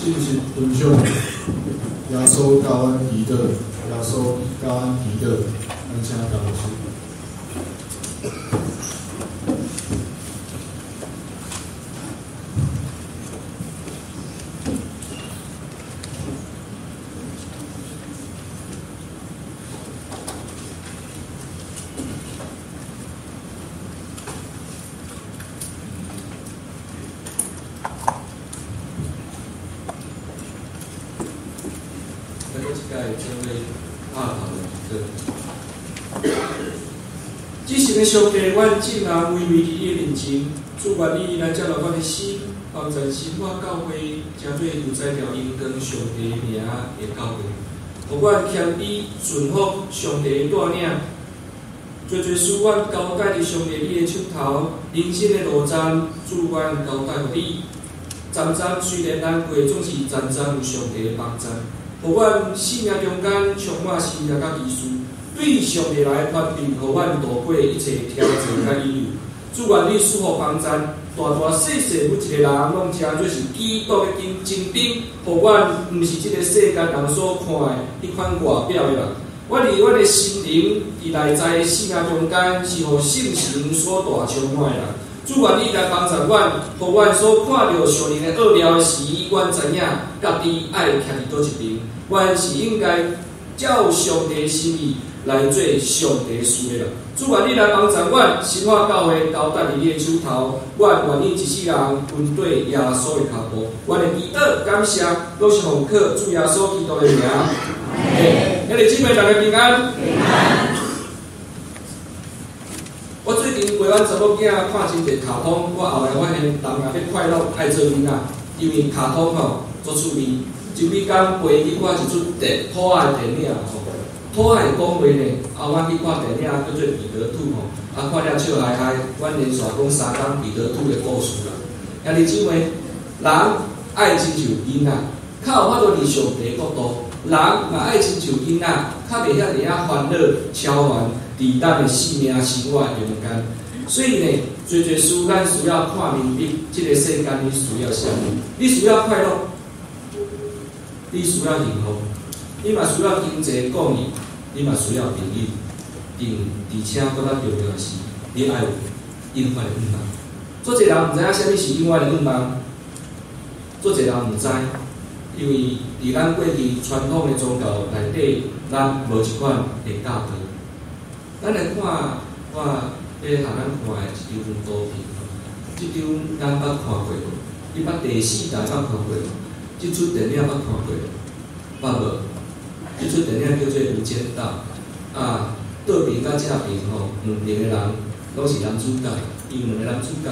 信息分享，耶稣教阮祈祷，耶稣教阮祈祷，咱请教牧师。上帝，阮众人微微伫你的面前，主愿你来接纳阮的心，帮助新化教会，成做有才调荣光上帝名的教会，予阮谦卑顺服上帝的带领，济济事阮交代伫上帝你的手头，人生的路站，主阮交代予你。站站虽然难过，总是站站有上帝的帮助，予阮生命中间充满信念佮奇事。对上帝来权柄，予阮渡过一切挑战佮引诱。主愿你赐福帮助，大大细细每一个人拢成做是基督的精兵，予阮毋是这个世间人所看的彼款外表的人。阮伫阮的心灵伫内在的生命中间，是予圣神所大充满的人。主愿你来帮助阮，予阮所看著属灵的恶料的时，阮知影家己爱徛伫佗一边，阮是应该照上帝心意来做上帝事的人。主愿你来帮助阮，新化教会交代伫你的手头，阮愿意一世人跟缀耶稣的脚步。阮的祈祷感谢，拢是奉靠主耶稣基督的名。兄弟姊妹，大家平安。平安。我最近陪阮查某囝看真济卡通，我后来发现人若欲快乐爱做囡仔，因为卡通吼足趣味。就比讲陪去看一出电兔仔的电影吼。兔仔会讲话呢，啊，阮去看电影叫做《彼得兔》吼，啊，看了笑嗨嗨，阮连续讲3工彼得兔的故事啦。兄弟姊妹，人爱亲像囡仔，较有法度伫上帝国度；人嘛爱亲像囡仔，较袂遐尔仔烦恼、超凡伫咱的生命生活中间。所以呢，济济事咱需要看明白，这个世间你需要啥物？你需要快乐，你需要幸福，你嘛需要经济供应。你嘛需要朋友，并而且阁较重要的是，你爱有永远的愿望。足济人毋知影啥物是永远的愿望，足济人毋知，因为伫咱过去传统的宗教内底，咱无这款的教导。咱来看我咧予咱看的一张图片，这张咱捌看过无？你捌第四台捌看过无？这出电影捌看过无？捌无？这出电影叫做《无间道》啊，倒边佮正边吼，两边的人拢是男主角，伊有两个男主角，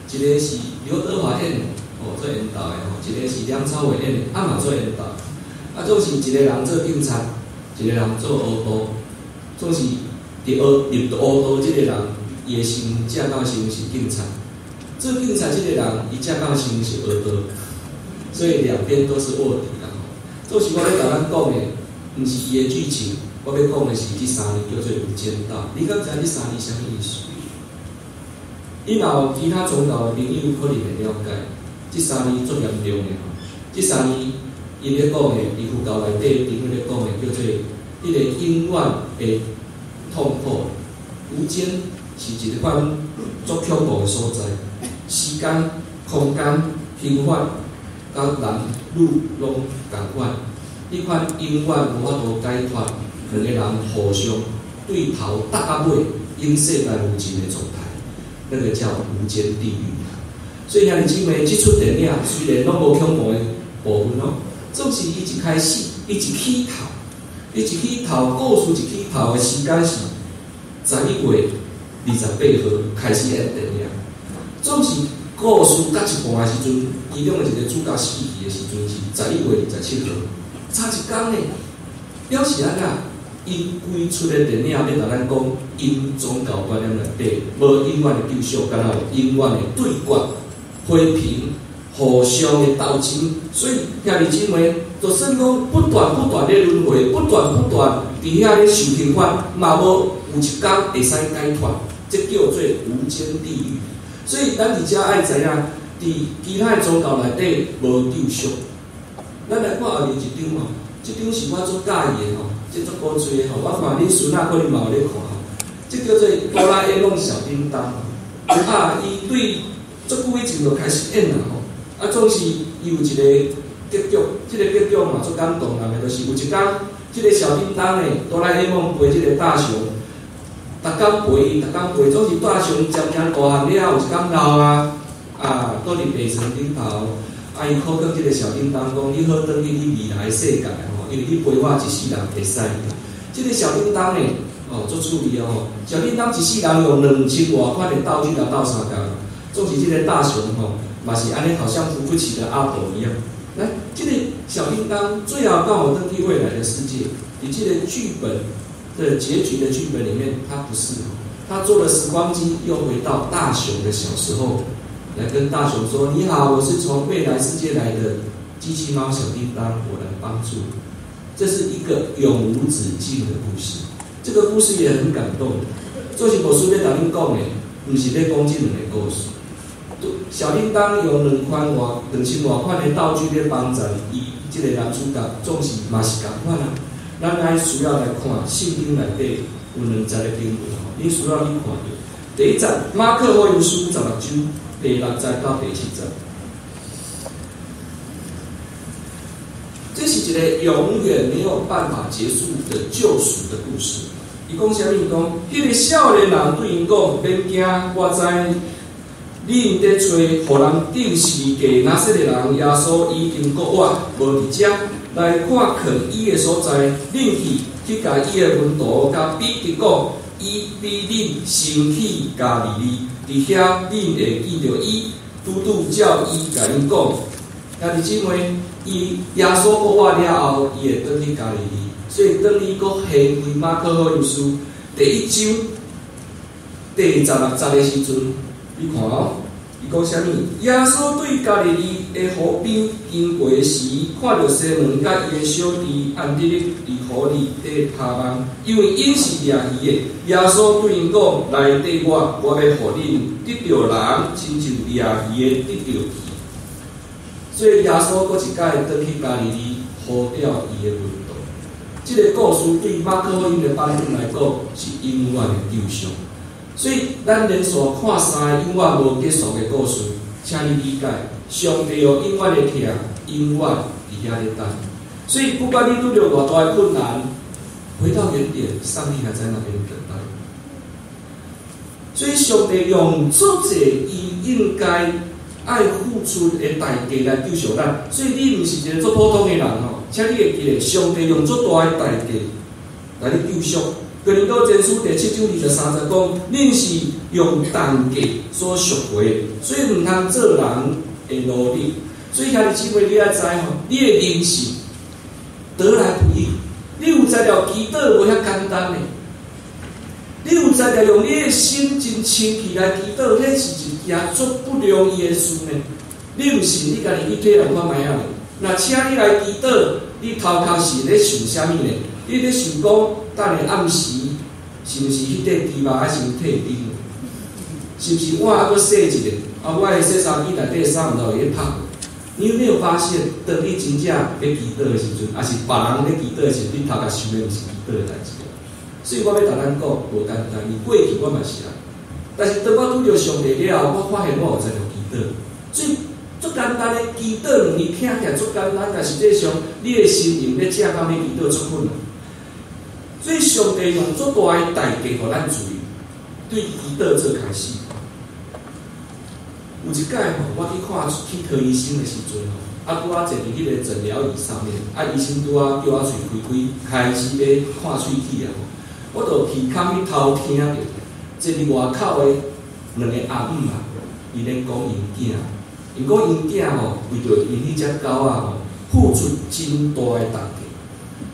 一个是刘德华演的，吼做缘投的吼，一个是梁朝伟演的，啊嘛做缘投。啊，总是一个人做警察，一个人做黑道，总是伫黑入黑道这个人，伊的身份正港身份是警察，做警察这个人，伊正港身份是黑道，所以两边都是卧底啦吼。总是我咧共咱讲的。毋是伊的剧情，我欲讲的是这三字叫做无间道。你敢知影这三字啥物意思？你若有其他宗教的朋友可能会了解，这三字足严重的吼。这三字𪜶咧讲的，伫佛教内底，顶咧讲的叫做彼个永远的痛苦。无间是一款足恐怖的所在，时间、空间、刑法，佮男女拢仝款。彼款永远无法度解脱，两个人互相对头搭到尾，永世界无尽的状态，那个叫无间地狱。所以兄弟姊妹，这出电影虽然拢无恐怖的部分哦，总是伊一开始，伊一起头，伊一起头，故事一起头的时间是11月28号开始演电影，总是故事到一半的时阵，其中的一个主角死去的时阵是11月27号。差一工呢，表示按怎？𪜶规出的电影欲共咱讲，𪜶宗教观念内底无永远的救赎，敢若有永远的对决、和平、互相的斗争。所以兄弟姊妹，就算讲不断不断咧轮回，不断不断伫遐咧受刑罚，嘛无有一工会使解脱，这叫做无间地狱。所以咱伫遮爱知影，伫其他的宗教内底无救赎，咱來看後面一張吼，這張是我足佮意的吼，這足古錐的吼，我看恁孫仔可能嘛有咧看吼。這叫做哆啦 A 夢小叮噹。啊，伊對足久以前就開始演啦吼。啊，總是伊有一個結局，這個結局嘛足感動人的，就是有一工，這個小叮噹呢，哆啦 A 夢陪這個大雄，逐工陪伊，逐工陪，總是大雄漸漸大漢了後，有一工老啊，啊，倒佇病床頂頭，啊，伊苦勸這個小叮噹講：你好轉去你未來世界吼，因為你陪我一世人會使。這個小叮噹呢，哦，足趣味哦，小叮噹一世人用兩千外款的道具來鬥相共，總是這個大雄吼，嘛是按呢，好像扶不起的阿斗一樣。來，這個小叮噹最後剛好轉去未來的世界，佇這個劇本的結局的劇本裡面，他不是，他坐了時光機，又回到大雄的小時候，來跟大雄說：你好，我是從未來世界來的機器貓小叮噹，我來幫助你。這是一個永無止境的故事，這個故事也很感動。做是牧師欲共恁講的，毋是欲講這兩个故事。小叮噹用兩款外兩千外款的道具咧幫助伊，這個男主角總是嘛是仝款啊。咱愛需要來看聖經內底有兩節的經文吼，你需要去看著。第一節，馬可福音書16章第六節到第七節，這是一個永遠沒有辦法結束的救贖的故事。伊講啥物？伊講，彼個少年人對𪜶講：免驚，我知恁佇揣予人釘十字架拿撒勒人耶穌已經復活，無佇遮。來看囥伊的所在，恁去去共伊的門徒佮彼得講，伊比恁先去加利利，佇遐恁會見著伊。拄拄照伊共恁講，兄弟姊妹，伊耶穌復活了後，伊會轉去加利利。所以當你閣掀開馬可福音書第一章第16節的時陣，你看哦，伊講啥物？耶穌對加利利的湖邊經過時，看著西門佮伊的小弟安德烈佇湖裡底拋網，因為𪜶是掠魚的。耶穌對𪜶講：來綴我，我欲予恁得著人，親像掠魚的得著魚。所以耶穌閣一擺轉去加利利，呼召伊的門徒。這个故事對馬可福音的版本來講，是永遠的救贖。所以，咱連續看三个永遠無結束的故事，請你理解，上帝哦，永遠的疼，永遠佇遐咧等。所以，不管你拄著偌大的困難，回到原點，上帝還在那邊等待。所以，上帝用足濟伊應該愛付出的代價來救贖咱。所以，你毋是一個足普通的人吼，請你會記得，上帝用足大的代價來你救贖。哥林多前書第七章23節講，恁是用重價所贖回的，所以毋通做人的奴隸。所以兄弟姊妹，你愛知吼，你的靈性得來不易。你有才調祈禱無遐簡單的，你有才調用你的心真清氣來祈禱，彼是一件足不容易的事呢。你毋信，你家己去體驗看覓仔咧。若請你來祈禱，你頭殼是咧想啥物呢？你咧想講，等下暗時是毋是彼塊豬肉愛先退冰？是毋是碗猶閣洗一下？啊，我的洗衫機內底衫毋知有咧曬。你有沒有發現，當你真正欲祈禱的時陣，抑是別人咧祈禱的時陣，你頭殼想的毋是祈禱的代誌。所以我欲共咱講，無簡單。伊過去我嘛是啊，但是當我拄著上帝了後，我發現我有才調祈禱。所以足簡單的祈禱，兩字聽起來足簡單，但實際上你的心用咧正講咧祈禱足困難。所以上帝用足大的代價，予咱自由，對祈禱做開始。有一擺吼，我去看去科醫生的時陣吼，啊，拄仔坐佇彼個診療椅上面，啊，醫生拄仔叫我喙開開，開始欲看喙齒啊吼，我就耳孔去偷聽著，坐佇外口的兩个阿姆啊，伊咧講𪜶囝，𪜶講𪜶囝吼，為著𪜶彼隻狗仔吼，付出真大的代價。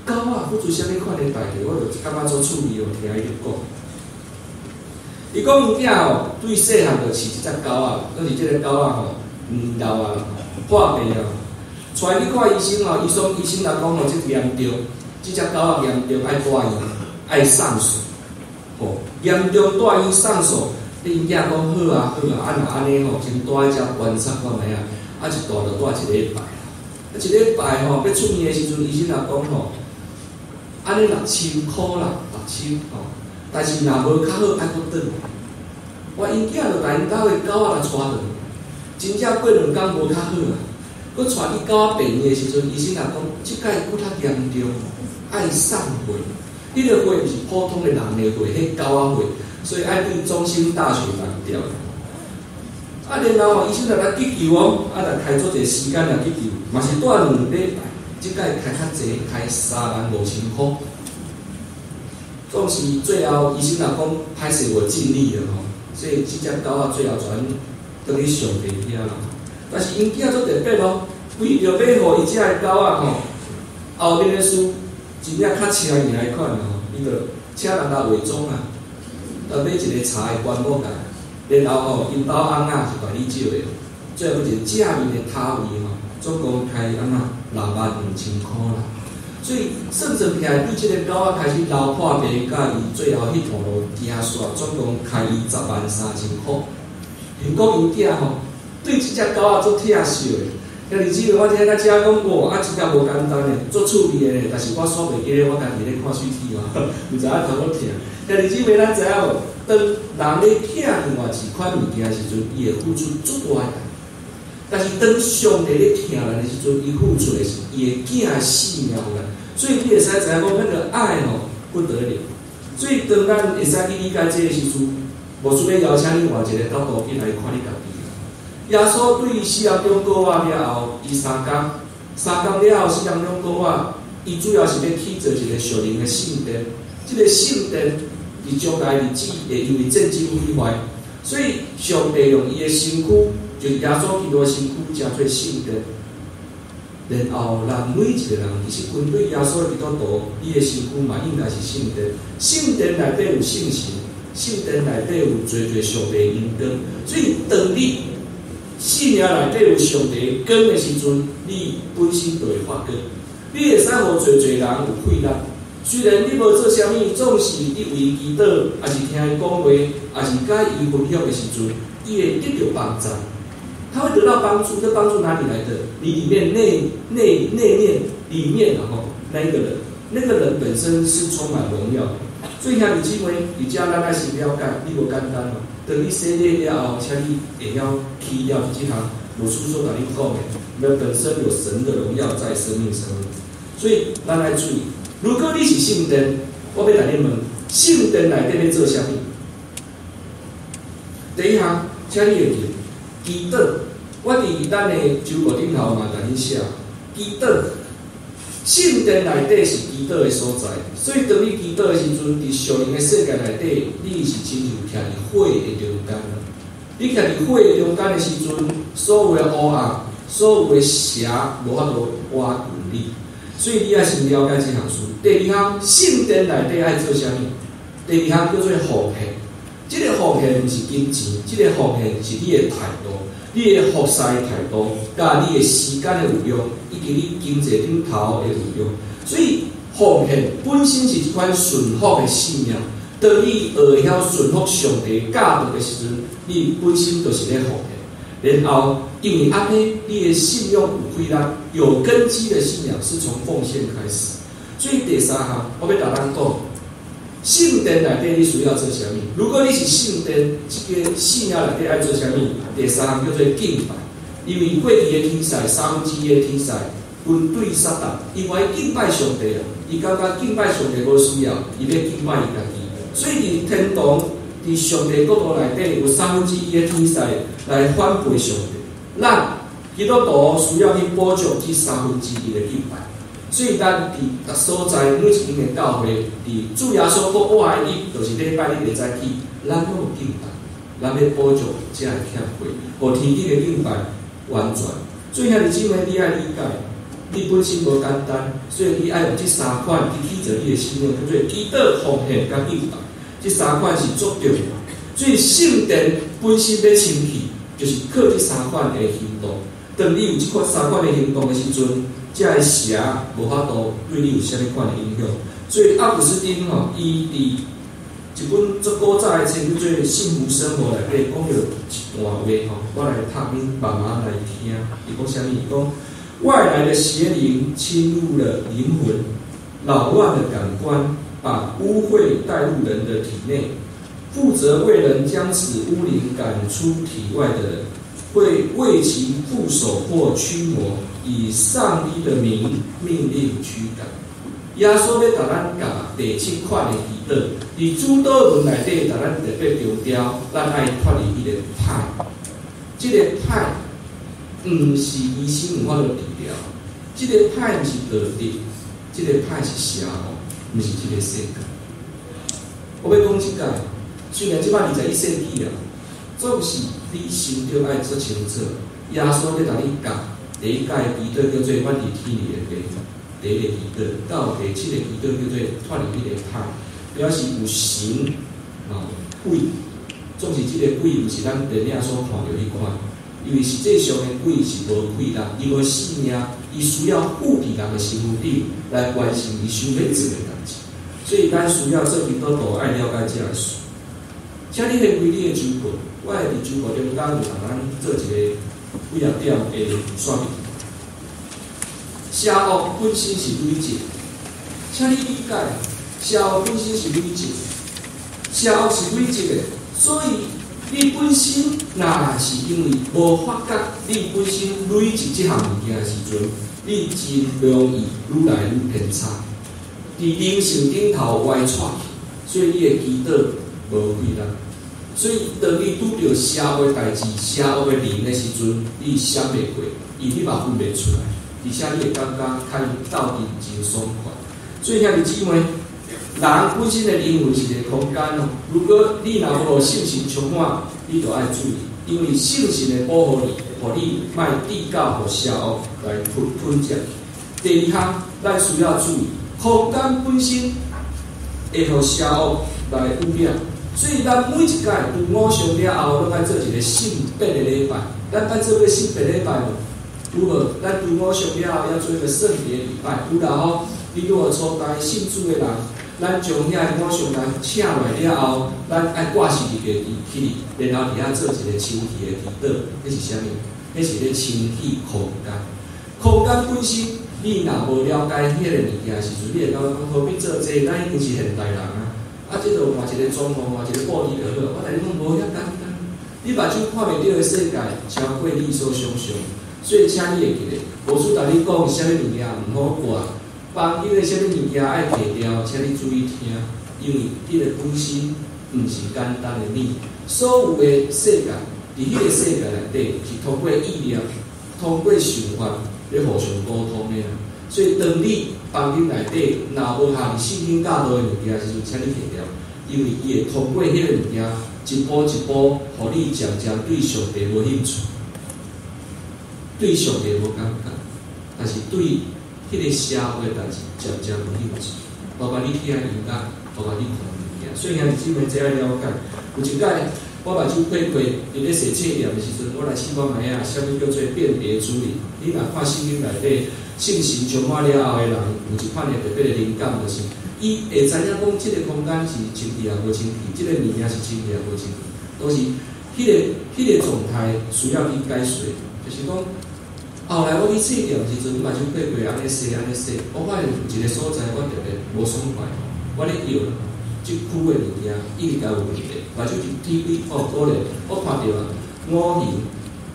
狗仔付出啥物款的代價，我就感覺足趣味哦，聽伊咧講。伊講𪜶囝吼，對細漢就飼一隻狗仔，就是這个狗仔吼，老啊，破病啊，帶去看醫生吼，醫生來講吼，這嚴重，這隻狗仔嚴重，愛帶院，愛送手，吼，嚴重帶院送手。恁囝講好啊好啊，啊若按呢吼，先蹛佇遮觀察看覓啊，啊一蹛就蹛一禮拜。一禮拜吼，欲出院的時陣，醫生也講吼，按呢6000箍啦，六千吼。但是若無較好，愛閣轉來。我𪜶囝就共𪜶兜的狗仔來帶轉，真正過兩工無較好啊。閣帶去狗仔病院的時陣，醫生也講，這擺閣較嚴重，愛送血。彼個血毋是普通的人的血，彼狗仔血，所以愛對中興大學來調。啊，然後醫生就來急救哦，啊，來開足濟時間來急救，嘛是蹛2禮拜，這擺開較濟，開3萬5千箍。總是最後醫生也講歹勢我盡力了吼，所以這隻狗仔最後轉轉去上帝遐啦。但是𪜶囝足特別哦，為著欲予伊遮的狗仔吼，後面的事真正較車贏的款吼，伊就請人來化妝啊，來買一个柴的棺木來，然後吼，𪜶兜翁仔是代理借的，最後一個正面的塔位吼，總共開按怎6萬2千箍啦。所以算算起來，對這个狗仔開始流破病，佮伊最後彼段路行煞，總共開伊10萬3千箍。聽講𪜶囝吼，對這隻狗仔足疼惜的。兄弟姊妹，我聽到遮講，哇，啊，真正無簡單的，足趣味的，但是我煞袂記得我家己咧看喙齒吼，毋知影頭咧疼。兄弟姊妹，咱知影無？當人咧疼另外一款物件的時陣，伊會付出足大的愛。但是當上帝咧疼咱的時陣，伊付出的是伊的囝的性命予咱。所以你會使知影講，彼個愛吼不得了。所以當咱會使去理解這个時陣，牧師欲邀請你換一个角度去來看你家己。耶穌對4點鐘過活了後，伊三工，三工了後4點鐘過活，伊主要是欲起造一個屬靈的聖殿。這个聖殿佇將來日子會因為戰爭毀壞，所以上帝用伊的身軀，就是耶穌基督的身軀，成做聖殿。然後，咱每一個人其實跟對耶穌的基督徒，你的身軀嘛應該是聖殿。聖殿內底有聖神，聖殿內底有濟濟上帝榮光。所以，當你生命內底有上帝光的時陣，你本身就會發光。你會使予濟濟人有氣力。雖然你無做啥物，總是你為伊祈禱，抑是聽伊講話，抑是佮伊分享的時陣，伊會得著幫助。他會得到幫助，這幫助哪裡來的？你裡面內面裡面的吼，那一個人，那個人本身是充滿榮耀的。所以兄弟姊妹，佇遮咱愛先了解，你無簡單哦。當你洗禮了後，請你會曉起了這項，牧師所共你講的，你本身有神的榮耀在生命上面。所以咱來注意，如果你是聖殿，我欲共你問，聖殿內底欲做啥物？第一項，請你會記祈禱。我佇咱的周報頂頭嘛，共你寫祈禱。聖殿內底是祈禱的所在，所以當你祈禱的時陣，佇屬靈的世界內底，你是親像徛佇火的中間。你徛佇火的中間的時陣，所有的烏暗、所有的邪，無法度倚近你。所以你愛先了解這項事。第二項，聖殿內底愛做啥物？第二項叫做奉獻。這个奉獻毋是金錢，這个奉獻是你的態度、你的服侍態度，佮你的時間的運用，以及你經濟頂頭的運用。所以奉獻本身是一款順服的生命。當你學會曉順服上帝教導的時陣，你本身就是咧奉獻。然後，因為按呢，你的信仰有氣力、有根基的信仰是從奉獻開始。所以第三項，我欲共咱講。聖殿內底你需要做啥物？如果你是聖殿，這个生命內底愛做啥物？第三項叫做敬拜，因為過去的天使1/3的天使軍隊撒旦，伊無愛敬拜上帝啊！伊感覺敬拜上帝無需要，伊欲敬拜伊家己。所以佇天堂，佇上帝國度內底有1/3的天使來反背上帝。咱基督徒需要去補足這1/3的敬拜。所以咱佇逐所在每一間的教會，佇主耶穌復活的日，就是禮拜日會早起，咱攏有敬拜，咱欲補足這个欠缺，予天頂的敬拜完全。所以兄弟姊妹，你愛理解，你本身無簡單，所以你愛用這三款去起造你的信仰，叫做祈禱、奉獻、佮敬拜。這三款是足重要。所以聖殿本身欲清氣，就是靠這三款的行動。當你有這款三款的行動的時陣，這个邪無法度對你有啥物款的影響。所以奧古斯丁吼，伊佇一本足古早的冊叫做《幸福生活》內底講著一段話吼，我來讀恁慢慢來聽。伊講啥物？伊講外來的邪靈侵入了靈魂，擾亂了感官，把污穢帶入人的體內。負責為人將此污靈趕出體外的人，會為其覆手或驅魔，以上帝的名命令驅趕。耶穌欲共咱教第七款的祈禱，佇主禱文內底，共咱特別強調，咱愛脫離彼個歹。這个歹，毋是醫生有法度治療，這个歹毋是道德，這个歹是邪惡，毋是這个世界。我欲講這個，雖然這擺21世紀啊，總是你心中愛足清楚。耶穌欲共你教，第一屆祈禱叫做阮佇天裡的父，第一個祈禱，到第七個祈禱叫做脫離彼個歹，表示有神啊鬼，總是這个鬼毋是咱電影所看著彼款，因為實際上的鬼是無氣力，伊無性命，伊需要附佇人的身軀頂來完成伊想欲做的代誌，所以咱需要做基督徒愛了解這个事。請你掀開你的周報，我會佇周報中間有共咱做一个幾仔點的說明。邪惡本身是累積，請你理解，邪惡本身是累積，邪惡是累積的，所以你本身若是因為無發覺你本身累積這項物件的時陣，你真容易愈來愈偏差，佇靈性頂頭歪掣去，所以你的祈禱無氣力。所以當你拄著邪惡的代誌、邪惡的靈的時陣，你閃袂過，因為你嘛分袂出來，而且你會感覺較伊鬥陣真爽快。所以兄弟姊妹，人本身的靈魂是一个空間哦。如果你若無予聖神充滿，你就愛注意，因為聖神會保護你，予你莫跌到予邪惡來吞吞食。第二項，咱需要注意，空間本身會予邪惡來污染。所以咱每一屆除五常了後，攏愛做一个聖別的禮拜。咱愛做個聖別禮拜無？有無？咱除五常了後要做一個聖別禮拜。有啦吼！你如果初代信主的人，咱將遐个偶像來請來了後，咱愛掛十字架起去，然後佇遐做一个清氣的祈禱。彼是啥物？彼是咧清氣空間。空間本身，你若無了解彼个物件的時陣，你會感覺講何必做這個？咱已經是現代人啊！啊，這就換一个裝潢，換一个布置就好。我共你講無遐簡單。你目睭看袂著的世界，超過你所想象。所以，請你會記得，牧師共你講啥物物件毋好掛，房間的啥物物件愛提掉，請你注意聽，因為彼个本身毋是簡單的物。所有的世界，佇彼個世界內底，是通過意念、通過想法咧互相溝通的啦。所以，當你房間內底若無含聖經教導的物件時陣，請你提掉，因為伊會通過彼个物件，一步一步，予你漸漸對上帝無興趣，對上帝無感覺，但是對彼个邪惡的代誌漸漸有興趣，包括你聽音樂，包括你看物件。所以兄弟姊妹，這愛了解。有一擺，我目睭開開，佇咧寫測驗的時陣，我來試看覓仔，啥物叫做辨別諸靈？你若看聖經內底，聖神充滿了後的人，有一款的特別的靈感，就是伊會知影講，這个空間是清氣抑無清氣，這个物件是清氣抑無清氣，都是彼个狀態需要去解說，就是講後來我去測驗的時陣，目睭開開按呢洗按呢洗，我發現有一个所在我特別無爽快，我咧搖這區的物件應該有問題，目睭一天開哦，果然我看著啊，五行、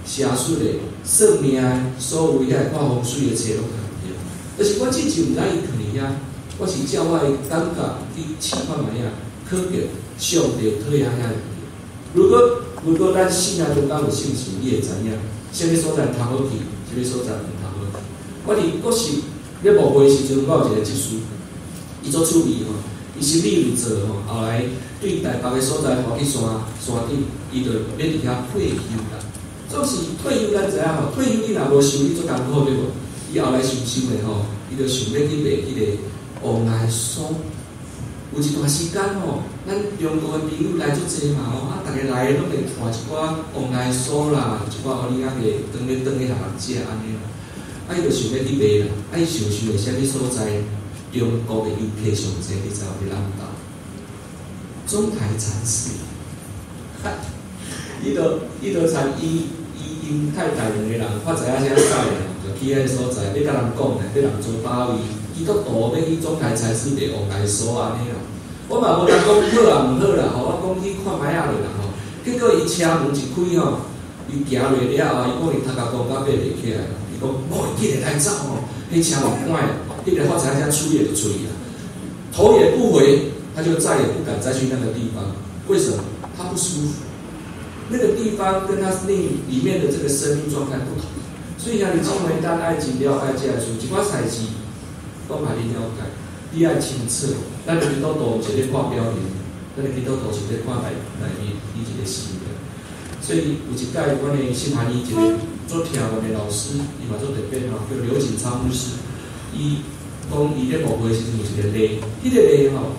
邪術的、算命的，所有遐個看風水的冊攏看著。但是我之前毋知伊囥佇遐，我是照我的感覺去試看覓仔，可見上帝討厭遐物件。如果咱信仰中間有信心，你會知影，啥物所在通好去，啥物所在毋通好去。我佇國實咧牧會的時陣，我有一個執事，伊做趣味吼，伊心理有做吼，後來對台北的所在搬去山山頂，伊就欲佇遐退休啦。總是退休，咱知影吼，退休你若無想，你足艱苦對無？伊後來想想的吼，伊就想欲去賣彼个黃梨酥。有一段時間吼，咱中國的朋友來足濟嘛吼，啊，逐个來攏會帶一寡黃梨酥啦，一寡芋仔個當咧當咧予人食按呢啦。啊，伊就想欲去賣啦，啊，伊想想的啥物所在，中國的遊客上濟，你知無？佇南投，中台禪寺。伊就伊就參伊伊𪜶太太兩个人，我知影啥使的。就去彼个所在，欲共人讲咧，欲人做大位，基督徒欲去总台差事袂王来所按呢啦。我嘛无通讲好啊毋好啦，吼，我讲去看覓仔咧啦吼。結果伊車門一開吼，伊行落了後，伊講伊頭殼講甲爬袂起來，伊講無緊來走吼，彼車門關，彼个發財遮出也就出去啦，頭也不回，他就再也不敢再去那個地方。為什麼？他不舒服，那個地方跟他那裡面的這個生命狀態不同。所以兄弟姊妹，咱愛真了解這个事，一寡代誌講予你了解，你愛清楚。咱基督徒毋是咧看表面，咱的基督徒是咧看內內面，伊一個心的。所以有一擺，阮的新韓醫一個做聽阮的老師，伊嘛做特別吼，叫劉錦昌牧師。伊講伊咧牧會時陣有一個例，彼個例吼，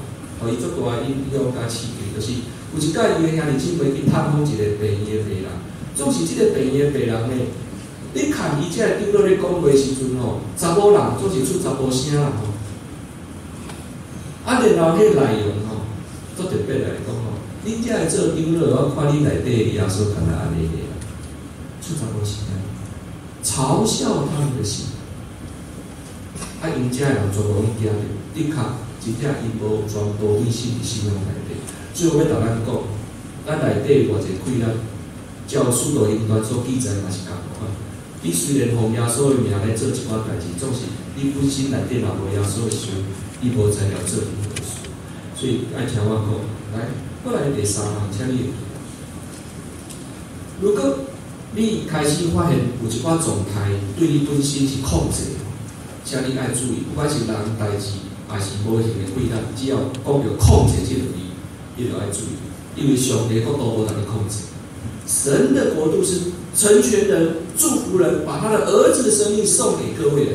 予伊足大的影響佮刺激，就是有一擺伊的兄弟姊妹去探訪一個病院的病人，總是這個病院的病人呢，你看伊這个長老咧講話時陣吼，查某人總是出查甫聲啦吼。啊，然後彼個內容吼，足特別來講吼，恁遮個做長老，我看你內底耶穌敢若按呢個啦，出查某聲，嘲笑他們的心。啊，𪜶遮的人全部攏驚著，的確，真正𪜶無全部委身佇信仰內底。所以我欲共咱講，咱內底偌濟氣力，照使徒行傳所記載嘛是仝款。你雖然奉耶穌的名來做一寡代誌，總是你本身內底若無耶穌的時陣，你無材料做任何事。所以愛聽我講，來，過來第三項，請你會記。如果你開始發現有一寡狀態對你本身是控制，請你愛注意，不管是人、代誌，抑是無形的氣力，只要講著控制這個字，你就愛注意，因為上帝國度無通你控制。神的國度是成全人、祝福人，把他的兒子的生命送給各位的。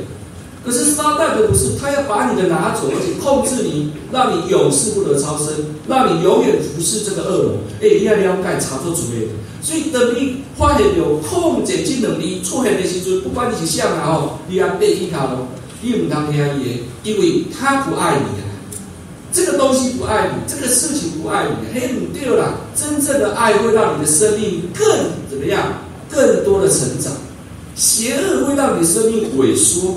可是撒旦的不是，他要把你的拿走，而且控制你，讓你永世不得超生，讓你永遠服侍這個惡魔。欸，你要了解差做主的。所以當你發現有控制這兩字出現的時陣，不管你是啥人吼，你要爬起頭路，你毋通聽伊的，因為他不愛你啊。這個東西不愛你，這個事情不愛你，彼毋對啦。真正的愛會讓你的生命更怎麼樣？更多的成長。邪惡會讓你的生命萎縮，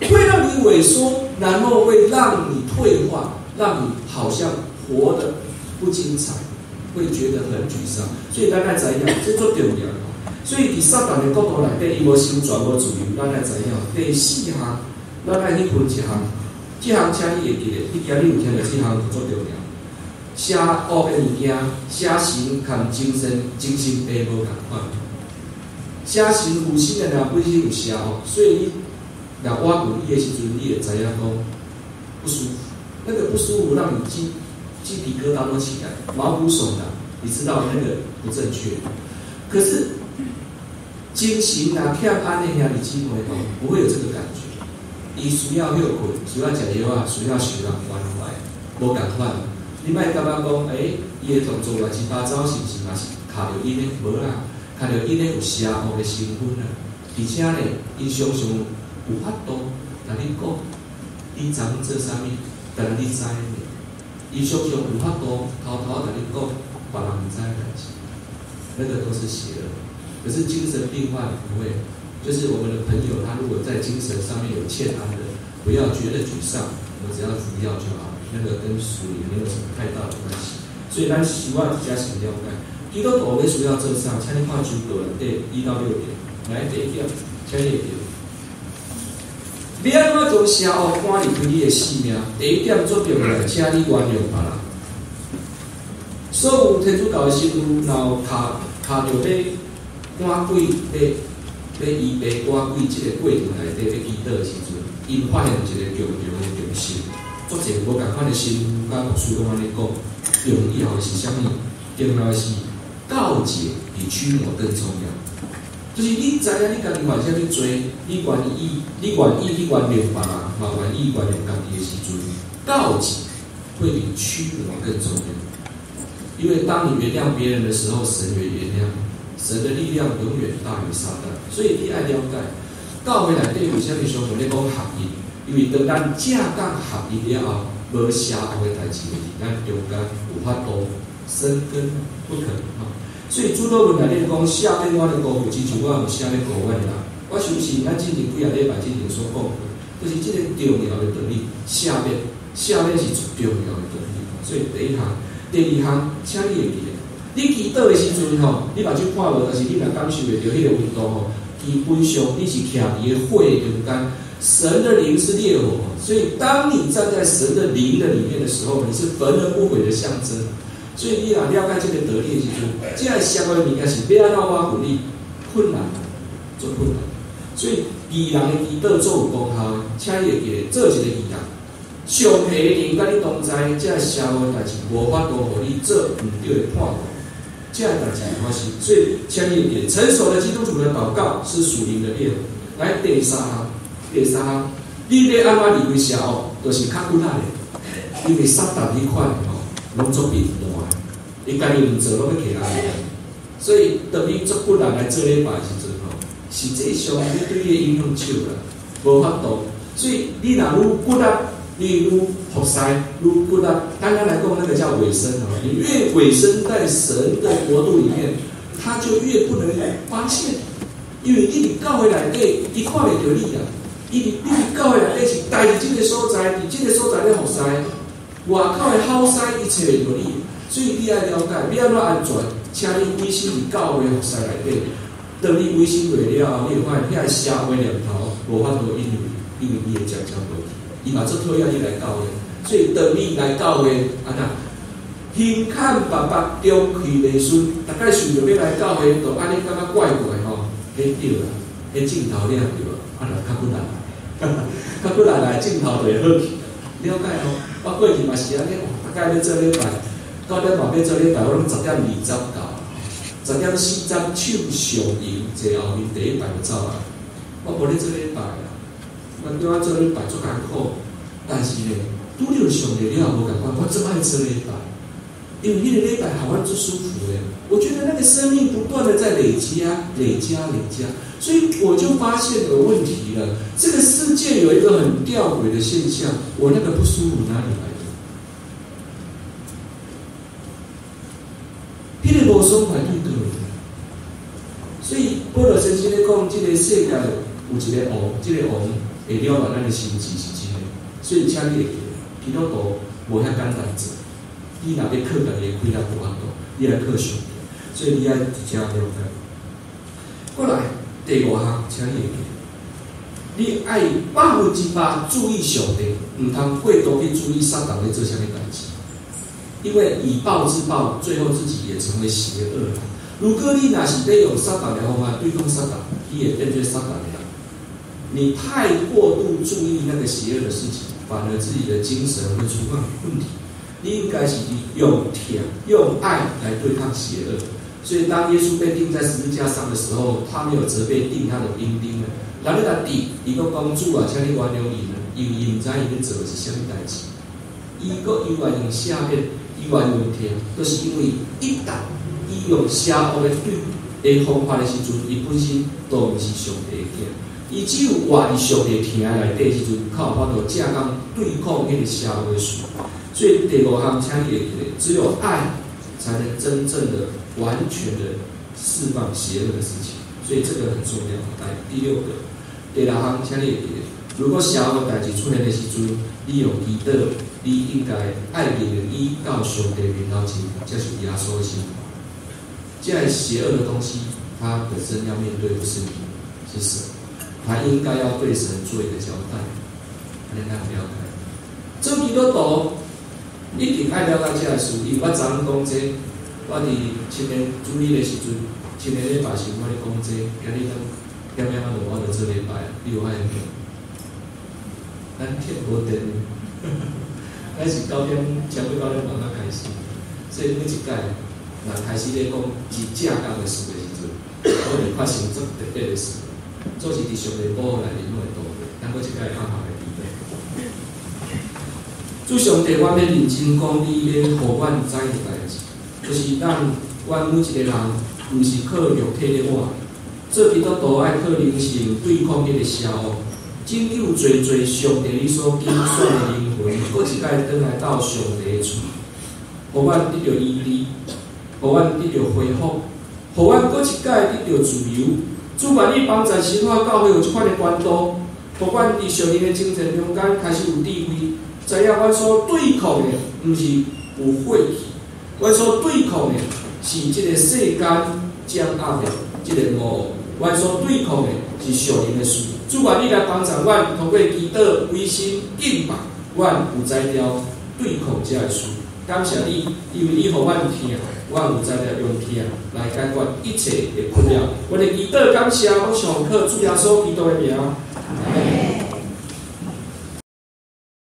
會讓你萎縮，然後會讓你退化，讓你好像活得不精彩，會覺得很沮喪。所以咱愛知影，這足重要。所以佇撒旦的國度內底，伊無成全無自由，咱愛知影。第四項，咱愛去分一項，這項請你會記得，你今日有聽著這項足重要。邪惡的物件，邪神佮精神病無仝款。邪神附身的人本身有邪惡，所以你若倚近伊的時陣，你會知影講不舒服。那個不舒服讓你雞皮疙瘩都起來，毛骨悚然，你知道那個不正確。可是精神若欠安的兄弟姊妹吼，不會有這個感覺。伊需要歇睏，需要食藥仔，需要受人關懷，無仝款。你莫感覺講，欸，伊的動作亂七八糟，是毋是嘛是卡著𪜶的？無啦，卡著𪜶的有邪惡的成分啊。而且呢，𪜶常常有法度共你講，你昨昏做啥物，但你知呢？伊常常有法度偷偷共你講別人毋知的代誌，那個都是邪惡。可是精神病患不會，就是我們的朋友，他如果在精神上面有欠安的，不要覺得沮喪，我們只要服藥就好，那個跟屬靈沒有什麼太大的關係。所以咱希望大家先了解，基督徒欲需要做啥？請你看經文第1到6點，來第一點，請你會記。你按怎將邪惡趕離開你的性命？第一點足重要，請你原諒別人。所有天主教的神父，若有卡卡著欲趕鬼，欲醫病趕鬼這個過程內底，欲祈禱的時陣，𪜶發現一個共同的共識。足濟無仝款的神父佮牧師攏按呢講，重要的是啥物？重要的是告解比驅魔更重要。就是你知影你家己犯啥物罪，你願意，你願意去原諒別人，嘛願意原諒家己的時陣，告解會比驅魔更重要。因為當你原諒別人的時候，神也原諒。神的力量永遠大於撒旦，所以你愛了解，教會內底為啥物常常咧講合一？因為當咱正港合一了後，無邪惡的代誌會佇咱中間有法度生根，不可能哈。所以主禱文內底講，赦免我的辜負，親像我有赦免辜負的人。我我相信咱進前幾仔禮拜之前所講的，就是這個重要的道理。赦免，赦免是最重要的道理。所以第一項、第二項，請你會記得，你祈禱的時陣吼，你目睭看無，但是你若感受會著彼個溫度吼，基本上你是徛佇个火中間。神的靈是烈火，所以當你站在神的靈的裡面的時候，你是焚而不毀的象徵。所以你若了解這個道理的時陣，這个邪惡的物件是欲按怎挖苦你，困難，足困難。所以義人的祈禱足有功效的，請你會記得做一個義人。上帝的靈佮你同在，這个邪惡的代誌無法度予你做毋對的判斷，這个代誌會發生。所以，請你會記得，成熟的基督徒的禱告是屬靈的烈火。來，第三項，第三項，你欲按怎離開邪惡，就是較骨力的，因為撒旦彼款的吼，攏足貧惰的，伊家己毋做，攏欲替人。所以，當你足骨力來做禮拜的時陣吼，實際上你對伊的影響少啦，無法度。所以，你若愈骨力，你愈服侍，愈骨力，簡單來講，那個叫委身哦。你越委身在神的國度裡面，他就越不能發現，因為你佇教會內底，伊看袂著你啊。伊佇你佇教會內底是待佇這個所在，佇這個所在咧服侍，外口的好勢伊揣袂著你。所以你愛了解，欲按怎安全，請你委身佇教會服侍內底。當你委身過了後，你會發現遐邪惡念頭無法度引誘你，因為伊會漸漸無去。伊嘛足討厭你來教會，所以當你來教會，按怎胸坎腹腹中氣袂順，逐擺想著欲來教會，就按呢感覺怪怪吼，彼對啦，彼鏡頭掠著啊，若較骨力，較骨力來鏡頭就會好去。了解吼？我過去嘛是按呢，逐擺欲做禮拜，9點半欲做禮拜，我攏10點20到，10點40手上閒坐後面第一排就走啊。我無咧做禮拜啦，我對我做禮拜足艱苦，但是呢，拄著上帝了後無仝款，我足愛做禮拜，因為彼個禮拜予阮足舒服的。我覺得那個生命不斷的在累積啊，累加累加，所以我就發現個問題了。這個世界有一個很吊詭的現象，我那個不舒服哪裡來的？彼個無爽快對佗位來？所以保羅先生咧講，這個世界有一個王，這個王會擾亂咱的心智是真的。所以，請你會記得，基督徒無遐簡單做。你若欲靠家己的氣力無法度，你愛靠上帝。所以你愛佇遮了解。過來第五項，請你會記得，你愛100%注意上帝，毋通過度去注意撒旦咧做啥物代誌。因為以暴制暴，最後自己也成為邪惡了。如果你若是欲用撒旦的方法對抗撒旦，你也變做撒旦的人。你太過度注意那個邪惡的事情，反而自己的精神會出問題。你應該是用疼、用愛來對抗邪惡。所以，當耶穌被釘在十字架上的時候，他沒有責備釘他的兵丁們。人咧共釘，伊閣講主啊，請你原諒伊們，因為伊毋知伊咧做的是啥物代誌。伊閣猶原用赦免，猶原用疼，都是因為一旦伊用邪惡的對的方法的時陣，伊本身都毋是上帝的囝。伊只有活佇上帝疼內底時陣，較有法度正剛對抗彼個邪惡的事。所以第五項，請你會記得，只有愛才能真正的、完全的釋放邪惡的事情。所以這個很重要。來，第六個，第六項，請你會記得，如果邪惡代誌出現的時陣，你用祈禱，你應該愛認伊到上帝面頭前，這是耶穌的心。這個邪惡的東西，他本身要面對不是你，是神，他應該要對神做一個交代。按呢咱了解。做基督徒一定愛了解這個事，因為我昨昏講這個，我佇青年主日的時陣，青年禮拜時我咧講這個，今日咱點點仔落我就做禮拜，你有發現無？咱鐵無電，咱是9點超過9點半才開始，所以每一擺若開始咧講是正工的事的時陣，我會發生足特別的事，總是佇上帝保護內面攏會度過。咱閣一擺暗號來祈禱。主上帝，我欲認真講，你欲予阮知的代誌，就是咱阮每一個人，毋是靠肉體咧活，做基督徒愛靠靈性對抗彼個邪惡，拯救濟濟上帝你所揀選的靈魂，閣一擺轉來到上帝的厝，予阮得著醫治，予阮得著恢復，予阮閣一擺得著自由，主願你幫助新化教會有這款的關度，予阮佇屬靈的征戰中間開始有智慧，知影阮所對抗的毋是有血氣，阮所對抗的是這个世間掌壓的這个魔王，阮所對抗的是屬靈的事。主願你來幫助阮，透過祈禱、歸心、敬拜，阮有才調對抗這个事。感謝你，因為你予阮疼，阮有才調用疼來解決一切的困擾。我哋祈禱感謝，攏是奉靠主耶穌基督的名。